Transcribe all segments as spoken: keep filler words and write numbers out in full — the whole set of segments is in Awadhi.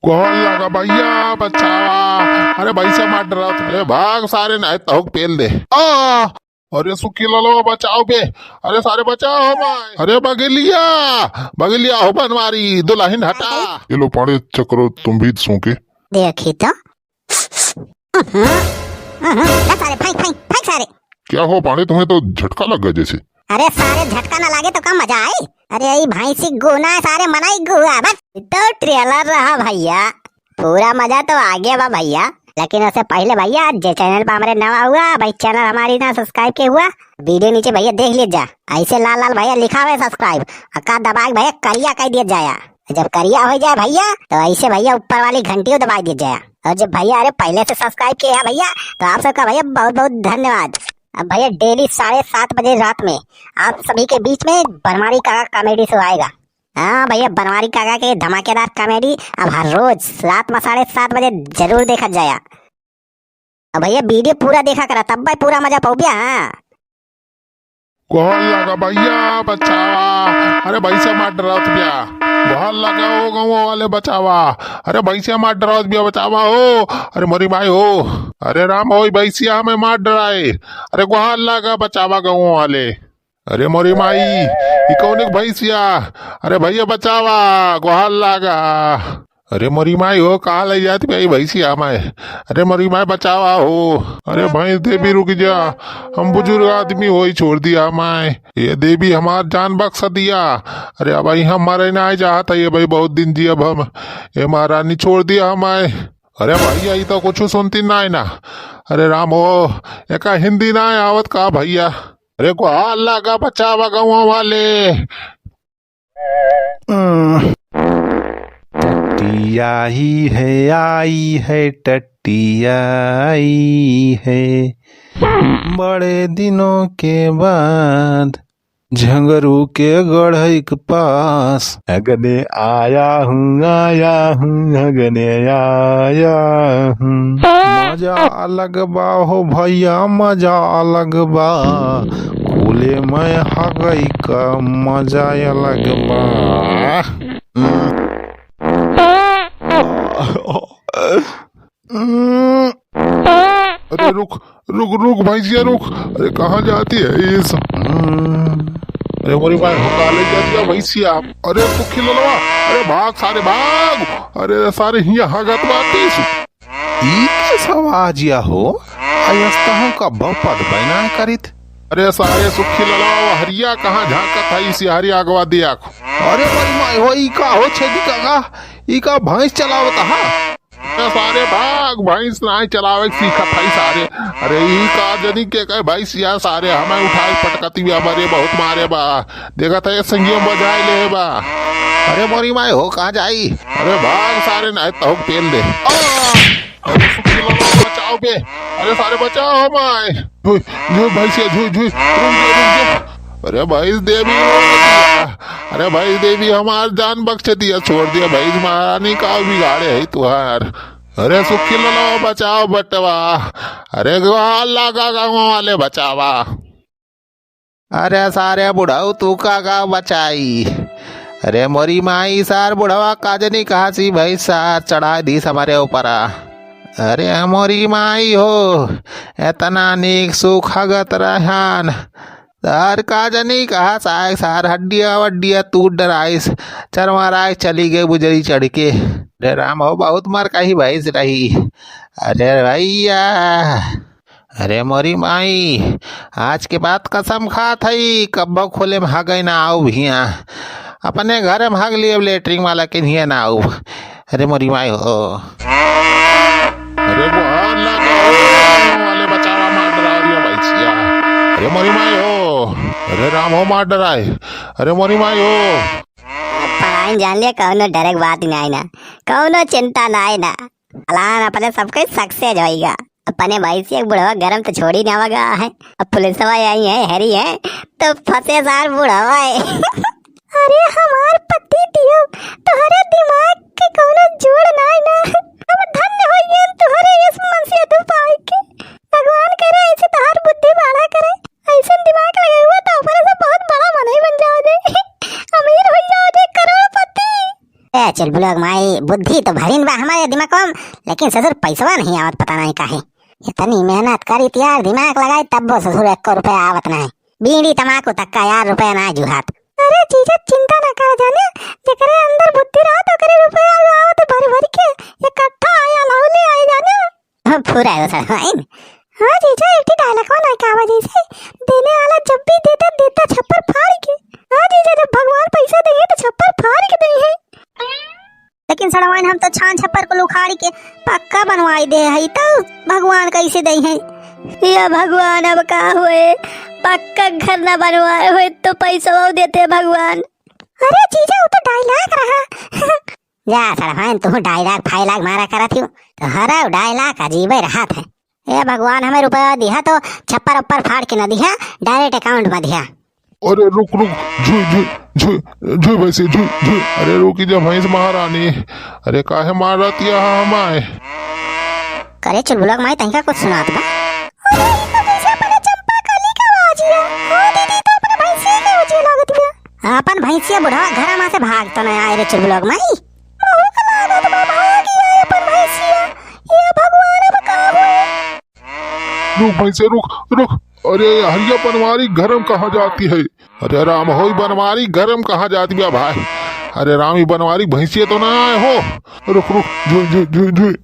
गोहार लागा भैया, बचावा। अरे भैंसिया मार डरावत, अरे भाग सारे, नाहीं तहुक पेल दे। आ, अरे सुखी ललवा बचाओ बे, अरे सारे बचाओ भाई। अरे बगलिया, बगलिया हो बनवारी, दुल्हन हटा। ये लो पाड़े चक्रो, तुम भी सूंघे। देखी तो। अहं, अहं, ला सारे, फेंक, फेंक, फेंक सारे। क्या हो पाड़े, तुम्हें तो झटका लग गया जैसे। अरे सारे झटका ना लागे तो का मजा आई? अरे ई भैंसी गू ना सारे, मनई गू है, बस। ई तो trailer रहा भैया, पूरा मजा तो आगे बा भैया। लेकिन उससे पहले भैया, जे channel पर हमरे नवा हुआ भाई, channel हमारी ना subscribe के हुआ, video नीचे भैया देख लीजिए जा, ऐसे लाल लाल भैया लिखा हुआ है subscribe, और का दबा के भैया करिया कर दिया जाया। जब करिया हो जाए भैया, तो ऐसे भैया ऊपर वाली घंटी को दबा दिया जाए। और जब भैया, अरे पहले से subscribe किए हैं भैया, तो आप सबका भैया बहुत बहुत धन्यवाद। अब भैया daily साढ़े सात बजे रात में आप सभी के बीच में बनवारी काका comedy show आएगा। हाँ भैया, बनवारी काका के धमाकेदार comedy अब हर रोज रात में साढ़े सात बजे जरूर देखा जाया। अब भैया video पूरा देखा करा, तब भाई पूरा मजा पाओ भैया। हाँ। गोहार लागा भैया, बचावा। अरे भैंसिया मार डरावत बिया। गोहार लागा हो गाँव वाले, बचावा। अरे भैंसिया मार डरावत बिया, बचावा हो। अरे मोरी माई हो। अरे राम हो, ई भैंसिया हमें मार डराए। अरे गोहार लागा, बचावा गाँव वाले। अरे मोरी माई, ई कौन एक भैंसिया? अरे भैया बचावा, गोहार लागा। अरे मोरी माई हो, कहाँ ले जाती भाई भैंसिया माय? अरे मोरी माय बचावा हो। अरे भैंस देवी रुक जा, हम बुजुर्ग आदमी होई, छोड़ दिया माय। ये देवी हमार जान बख्श दिया। अरे अब भाई हम मरे ना चाहत है ये भाई, बहुत दिन जियब हम। ए महारानी छोड़ दिया माय। अरे भैया ई तो कुछ सुनती ना है ना। अरे राम हो, एका हिंदी ना आवत का भैया? अरे गोहार लागा बचावा गाँव वाले। टट्टी आई है, आई है, टट्टी आई है। बड़े दिनों के बाद झंगरू के गढ़ई के पास। अगने आया हूँ, आया हूँ, अगने आया हूँ। मजा अलग बा हो भैया, मजा अलग बा। खुले में हगई का मजा अलग बा। अरे रुक, रुक, रुक भैंसिया रुक। अरे कहाँ जाती है इस? अरे मोरी माय हो, कहाँ ले जाती है भैंसिया? अरे सुखी ललवा, अरे भाग सारे भाग। अरे सारे हिया हगत बातीस। ई कैसा आवाजिया हो? अयस्तहूँ का बपत बैना करित। अरे सारे सुखी ललवा, हरिया कहाँ झांकत है इसी हरिया अगवा दिया को। अरे मोरी माय हो, ई का हो छेदी काका? ई का भैंस चलावत हा? ए सारे भाग, भैंस नाई चलावे के सीखत है सारे। अरे ई का जनी के कहे भैंसिया सारे, हमें उठाए पटकती बा, हमारे बहुत मारे बा। देखत है संगियो बजाए ले बा। अरे मोरी माय हो, कहाँ जाई? अरे भाग सारे, नाई तहुक पेल दे। आ! अरे सुखी ललवा बचाओ बे। अरे सारे बचाओ हमारे। झुई, झुई भैंसिया, झुई, झुई। रुक जा, रुक जा। अरे भैंस देवी, अरे भैंस देवी, हमार जान बख्श दिया, छोड़ दिया भैंस महारानी, का बिगाड़े है तुहार? अरे सुखी ललवा बचाओ बटवा। अरे गोहार लागा गाँव वाले बचावा। अरे सारे बुढ़ऊ, तू का का बचाई? अरे मोरी माई, सार बुढ़वा का जनी कहाँ सी भैंस सार चढ़ा दीस हमरे ऊपरा। अरे मोरी माई हो, एतना नीक सुख हगत रहन, सार का जनी कहाँ साय सार हड्डिया वड्डिया टूट डराइस, चरमराइस चली गए बुजरी चढ़ के। अरे राम हो, बहुत मरकही भैंस रही। अरे भैया, अरे मोरी माई, आज के बाद कसम खात हई, कब्बो खुले में हगई ना आउब हियाँ। अपने घर में हग लियब लेटरिन वाला के हियाँ ना आउब। अरे मोरी माई हो। अरे गोहार लागा हो, वाले बचावा, मार डरा रिया भैंसिया। अरे मोरी माई हो। अरे राम हो, मार डराए। अरे मोरी माई हो। पराइन जान लिया, कौनो डरे के बात नाई ना, कौनो चिंता नाई ना। प्लान अपने सब कुछ success होइगा। अपने भाई से एक बुढ़वा गरम तो छोड़ी ना होगा है। अब पुलिसवा आई है, हेरी है, तो फंसे सार बुढ़वा है। अरे हमार पति दियो, तोहरे दिमाग के कौनो जोड़ नाई ना। अब धन्य होइगेन तोहरे इस मनसेधु पाई के। भगवान करे ऐसे तोहार बुद्धि बढ़ा करे। ऐसन दिमाग लगे हुआ तो अपने से बहुत बड़ा मनई बन जाओ जे। अमीर हो जाओ जे, करोड़पति। ए, चुलबुलवा क माई, बुद्धि तो भरिन बा हमरे दिमाग में, लेकिन ससुर पैसवा नहीं आवत, पता नहीं काहे। इतनी मेहनत करी त यार, दिमाग लगाई, तब्बो ससुर एक्को रुपया आवत नहीं। बीड़ी तमाकू तक का यार रुपया ना जुहात। अरे जीजा, चिंता ना कर जाने, जेकरे अंदर बुद्धि रहत ओकरे रुपया आवत भर भर के, इकट्ठा आया लावले आए जाने। हाँ, पूरा है वो सर, हाँ, इन। हाँ जीजा, एक ठे डायलॉग ना का वजह से, देने वाला जब भी देता, देता छप्पर फाड़ के। हाँ जीजा, जब भगवान पैसा देंगे तो छप्पर फाड़ के देंगे। लेकिन सड़वाइन, हम तो छान छप्पर को उखाड़ के पक्का बनवाई दे हई, तो भगवान कैसे दे हैं? या भगवान, अब का होए, पक्का घर ना बनवाए होए तो पैसा देते भगवान। अरे जीजा, वो तो डायलॉग रहा। जा सड़वाइन, तू डायलॉग फायलॉग मारा करत हियो, तो हर डायलॉग अजीबे रहत है। ए भगवान, हमें रुपया दिहा तो छप्पर उप्पर फाड़ के न दिहा, डायरेक्ट अकाउंट में दिहा। अरे रुक रुक, झुई झुई झुई झुई भैंसी झुई झुई। अरे रुकी जा भैंस महारानी, अरे काहे मारत या हमाए? करे चुलबुलवा क माई, तनिका कुछ सुनात बा। अरे ई तो जैसे अपने चंपा कली का आवाज है। हाँ दीदी, तो अपने भैंसी के आवाज लागत बा। अपन भैंसिया बुढ़वा घर में से भाग तो नहीं आए रे चुलबुलवा क माई। महू का लागत बा भाग गया अपन भैंसिया। ये भगवान, अब का हुए? रुक भैंसे, रुक, रुक। अरे हरिया बनवारी गरम कहाँ जाती है? अरे राम हो, ई बनवारी गरम कहाँ जाती बा भाई? अरे राम, ई बनवारी भैंसिया तो ना आए हो? रुक रुक, झुई झुई झुई झुई।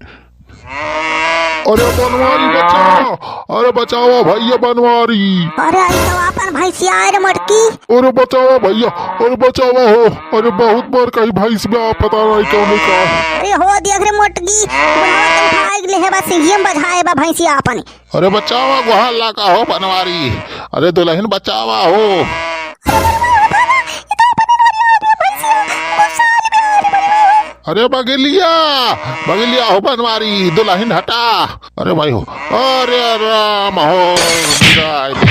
अरे बनवारी बचाओ, अरे बचाओ भैया बनवारी। अरे ई तो अपन भैंसिया आए रे मोटकी। अरे बचाओ भैया, अरे बचाओ हो। अरे बहुत बार कहीं भैंस में आ, पता नहीं कौन है का। अरे हो देख रे मोटकी, बुढ़वा तो उठाए ले है बा, सिंगियम बजाए बा भैंसिया अपन। अरे बचावा, गोहार लागा हो बनवारी। अरे दुलहिन बचावा हो। अरे बगलिया, बगलिया हो बनवारी, दुलहिन हटा। अरे भाई हो, अरे राम हो, बिदाई दे।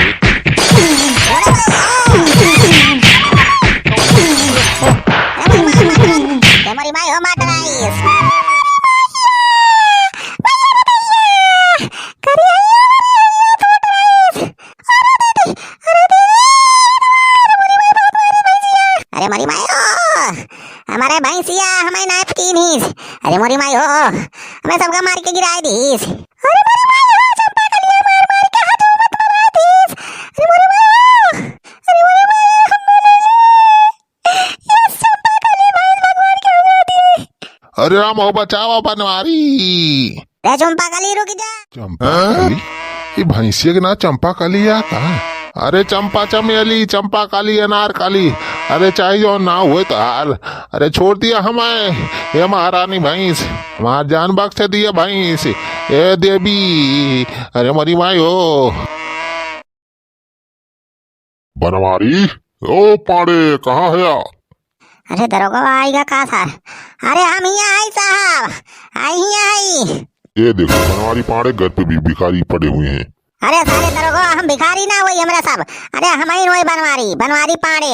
ए मोरी माई हो, मार डराइस। अरे मोरी माई हो, हमारे भैंसिया हमें नाप कीनिस। अरे मोरी माई हो, हमें सबका मार के गिराए दीस। अरे मोरी माई हो, चंपा कलिया मार मार के हाथ मत मरा दीस। अरे मोरी माई हो, अरे मोरी माई हो, हम बोले ले। ये चंपा कली भैंस भगवान के बना दिए। अरे राम हो, बचावा बनवारी। रे चंपा कली, रुक जा। चंपा हाँ? कली? ये भैंसिया के नाम चंपा कली या का? अरे चंपा चमेली, चंपा कली, अनार कली, अरे चाहे जो नाम होए तो हाल। अरे छोड़ दिया हमें, ये महारानी भैंस, हमार जान बख्श दिया भैंस, ए देवी, अरे मोरी माई हो। बनवारी, ओ पाड़े, कहाँ है आप? अरे दरोगा आइगा का सर? अरे हम हियाँ आई साहब, आई हियाँ आई। ये देखो बनवारी पाड़े घर पे भी भिखारी पड़े हुए हैं। अरे सारे दरोगा, हम भिखारी ना होई हमरा सब। अरे हम ही होई बनवारी, बनवारी पाड़े।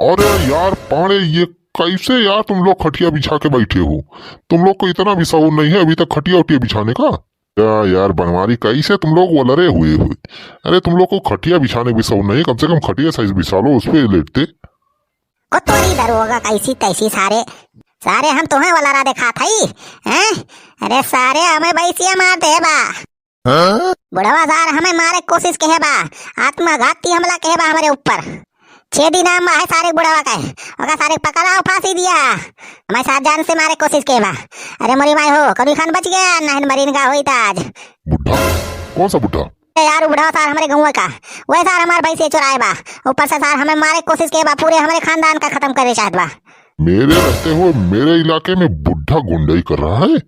अरे यार पाड़े, ये कैसे यार तुम लोग खटिया बिछा के बैठे हो? तुम लोग को इतना भी शऊर नहीं है अभी तक खटिया उटिया बिछाने का? या यार बनवारी, कैसे तुम लोग वलरे हुए हो? अरे तुम लोग को खटिया बिछाने भी शौक नहीं, कम से कम खटिया साइज बिछा लो, उस पे लेटते। ओ तोरी दरोगा, कैसी तैसी सारे, सारे हम तुम्हें वलरा दिखात हई, हैं? अरे सारे हमें भैंसिया मार दे बा। हाँ? बुढ़वा सार हमें मारे कोशिश कहे बा, आत्मघाती हमला कहे बा हमारे ऊपर। छेदी नाम है सारे बुढ़वा का, ओका सारे पकड़ा और फांसी दिया। हमारे साथ जान से मारे कोशिश के बा। अरे मोरी माई हो, कभी खान बच गया, नहीं मरीन का होई था आज। बुढ़ा? कौन सा बुढ़ा? ए यार, उ बुढ़वा सार हमारे गाँव का, वह सार हमार भैंसे चुराए बा। ऊपर से सार हमें मारे कोशिश के बा, पूरे हमारे खानदान का खत्म करे चाहत बा। मेरे रहते हुए मेरे इलाके में बुढ़ा गुंडई कर रहा है?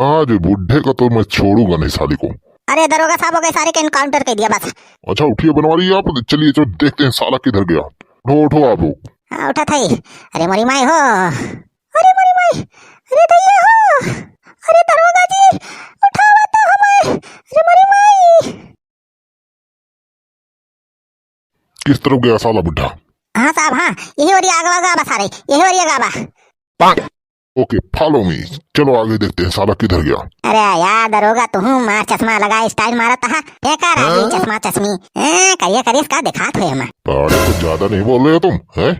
आज बुढ़े को तो मैं छोड़ूंगा नहीं साले को। अरे दरोगा साहब, ओके सारे के एनकाउंटर कर दिया बस। अच्छा उठिए बनवारी, आप चलिए, चलो देखते हैं साला किधर गया। उठो उठो आप लोग। हाँ उठा था ही। अरे मोरी माई हो, अरे मोरी माई, अरे दैया हो, अरे दरोगा जी, उठावा तो हमें, अरे मोरी माई। किस तरफ गया साला बुढ़ा? हाँ साहब, हाँ, यही ओरी आगा बा सारे, यही ओरी आगा बा। ओके, follow me। चलो आगे देखते हैं साला किधर गया। अरे यार दरोगा, तू मार चश्मा लगा, स्टाइल मारत हा। फेंका राजी हाँ? चश्मा चश्मी। ए, करिया करिया का दिखात हुए हम। अरे कुछ ज्यादा नहीं बोल रहे हो तुम, हैं?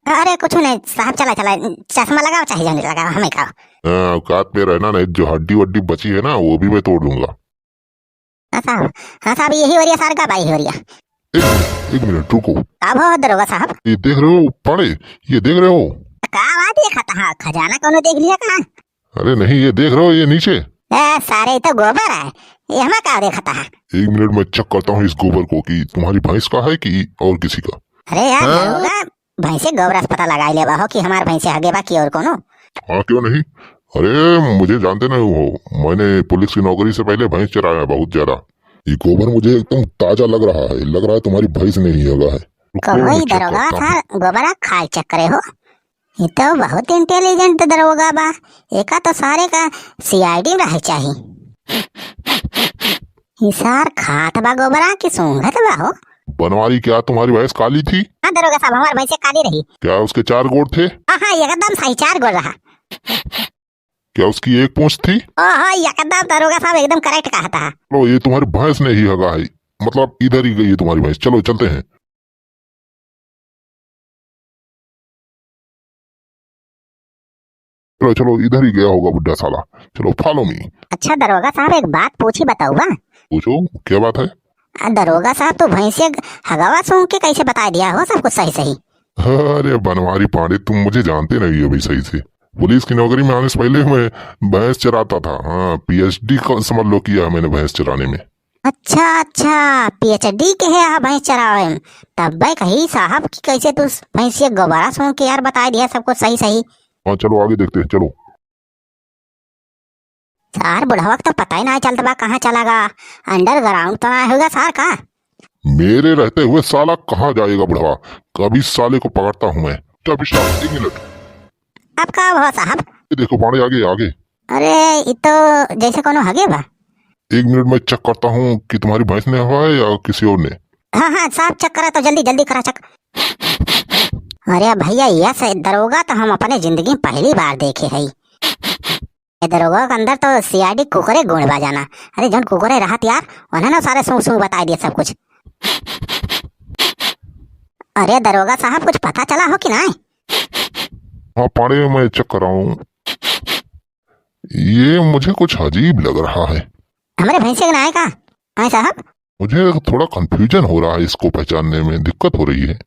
अरे कुछ नहीं साहब, चला चला, चश्मा लगाओ चाहे जौन लगाओ, हमें का। हाँ, औकात में रहना, नहीं जो हड्डी वड्डी बची है ना, वो भी मैं तोड़ लूंगा। हाँ साहब, हाँ साहब, यही ओरिया सार का बा, यही ओरिया। एक मिनट, एक मिनट, रुको। का भवा दरोगा साहब? ये देख रहे हो पाड़े, ये देख रहे हो? का बात, ये खता-, हाँ, खजाना कौनो देख लिया का? अरे नहीं, ये देख रहे हो, ये नीचे। ए, सारे, ये तो गोबर है, ये हमें का देखता है? एक मिनट, मैं चेक करता हूँ इस गोबर को कि तुम्हारी भैंस का है कि और किसी का। अरे यार, हाँ? दरोगा, भैंसे गोबर से पता लगाई लेबा हो कि हमार भैंसे हगे बा कि और कोनो? हाँ, क्यों नहीं? अरे, मुझे जानते नहीं हो, मैंने पुलिस की नौकरी से पहले भैंस चराया है बहुत ज्यादा। ये गोबर मुझे एकदम ताजा लग रहा है, लग रहा है तुम्हारी भैंस ने ही हगा है। रुको, कहो मैं ही चेक दरोगा करता हूँ। सार, गोबरा खाए चेक करे हो? ये तो बहुत इंटेलिजेंट दरोगा बा, एका तो सारे का सीआईडी में रहे चाही। ई सार खात बा गोबरा कि सूंघत बा हो? बनवारी, क्या तुम्हारी भैंस काली थी? हाँ दरोगा साहब, हमार भैंसे काली रही। क्या उसके चार गोड़ थे? हाँ, हाँ, एकदम सही, चार गोड़ रहा। क्या उसकी एक पूँछ थी? हाँ, हाँ, एकदम दरोगा साहब, एकदम करेक्ट कहा था। लो, ये तुम्हारी भैंस ने ही हगा है, मतलब इधर ही गई है तुम्हारी भैंस। चलो, चलते हैं। चलो, चलो, इधर ही गया होगा बुड्ढा साला। चलो, follow me। अच्छा दरोगा साहब, एक बात पूछी, बताऊबा? पूछो, क्या बात है? आ, दरोगा साहब, तू भैंसे हगवा सूंघ के कैसे बताई दिया हो सब कुछ सही सही? अरे बनवारी पांडे, तुम मुझे जानते नहीं हो भाई सही से। पुलिस की नौकरी में आने से पहले मैं भैंस चराता था। हाँ, पीएचडी का समझ लो किया है मैंने भैंस चराने में। अच्छा, अच्छा, पीएचडी के है यहाँ भैंस चरावे में। तब मैं कही साहब कि कैसे तू भैंसिया गोबरा सूंघ के यार बताई दिया सब कुछ सही सही। हाँ, चलो आगे देखते हैं, चलो। सार बुढ़वा का तो पता ही नहीं चलता बा, कहाँ चला गा? अंडरग्राउंड तो नहीं होगा सार का? मेरे रहते हुए साला कहाँ जाएगा बुढ़वा? कभी साले को पकड़ता हूँ मैं। कभी साहब, एक मिनट। अब का हुआ साहब? ये देखो पांडे, आगे, आगे। अरे, ये तो जैसे कोनो हगे बा। एक मिनट, मैं चेक करता हूँ कि तुम्हारी भैंस ने हगा है या किसी और ने। हाँ, हाँ, साहब, चेक करा तो, जल्दी, जल्दी करा चेक। अरे भैया, ये से दरोगा तो हम अपने जिंदगी में पहली बार देखे हई। ये दरोगा के अंदर तो सीआईडी कुकुरे गुण बा जाना। अरे, जौन कुकुरे रहत यार, उन्हें ना सारे सूंघ सूंघ बताई दिए सब कुछ। अरे दरोगा साहब, कुछ पता चला हो कि नहीं? हाँ पांडे, मैं चेक कर रहा हूँ। ये मुझे कुछ अजीब लग रहा है। हमरे भैंसे के नाय का? हाँ साहब? मुझे थोड़ा कन्फ्यूजन हो रहा है, इसको पहचानने में दिक्कत हो रही है।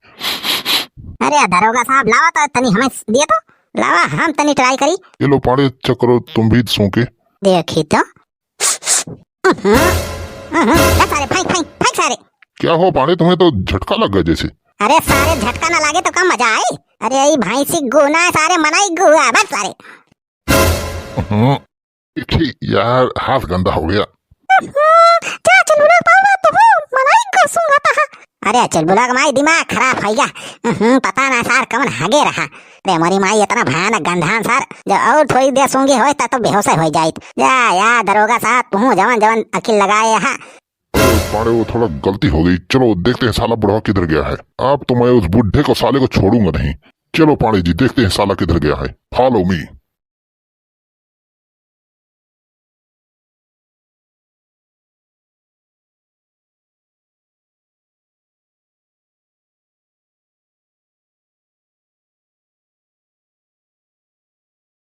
अरे दरोगा साहब, लावा तो तनी हमें दिए तो, लावा हम तनी ट्राई करी। ये लो पांडे, चेक करो तुम भी सूंघ के। देखी तो। हम्म, हम्म, ए सारे, फेंक, फेंक, फेंक सारे। क्या हुआ पांडे, तुम्हें तो झटका लग गया जैसे। अरे सारे, झटका ना लागे तो का मजा आई? अरे ई भैंसी गु ना सारे, मनई गु है, बस सारे। हम्म, देखी यार, हाथ गंदा हो गया। हम्म, क्या चलुरा पावा तो हो, मनई गु सूंघता है। अरे चुलबुला के माई दिमाग खराब है गया। हम्म, पता ना सार कौन हगे रहा। अरे मोरी माई, इतना भयानक गंधान सार, जो और थोड़ी देर सूंघे होए ता तो बेहोश हो जाइत। जा या दरोगा साहब, तू जवन जवन अकिल लगाए यहाँ। अरे पांडे, वो थोड़ा गलती हो गई। चलो देखते हैं साला बुढ़वा किधर गया है। अब तो मैं उस बुढ़े को साले को छोड़ूंगा नहीं। चलो पांडे जी, देखते हैं साला किधर गया है। Follow me।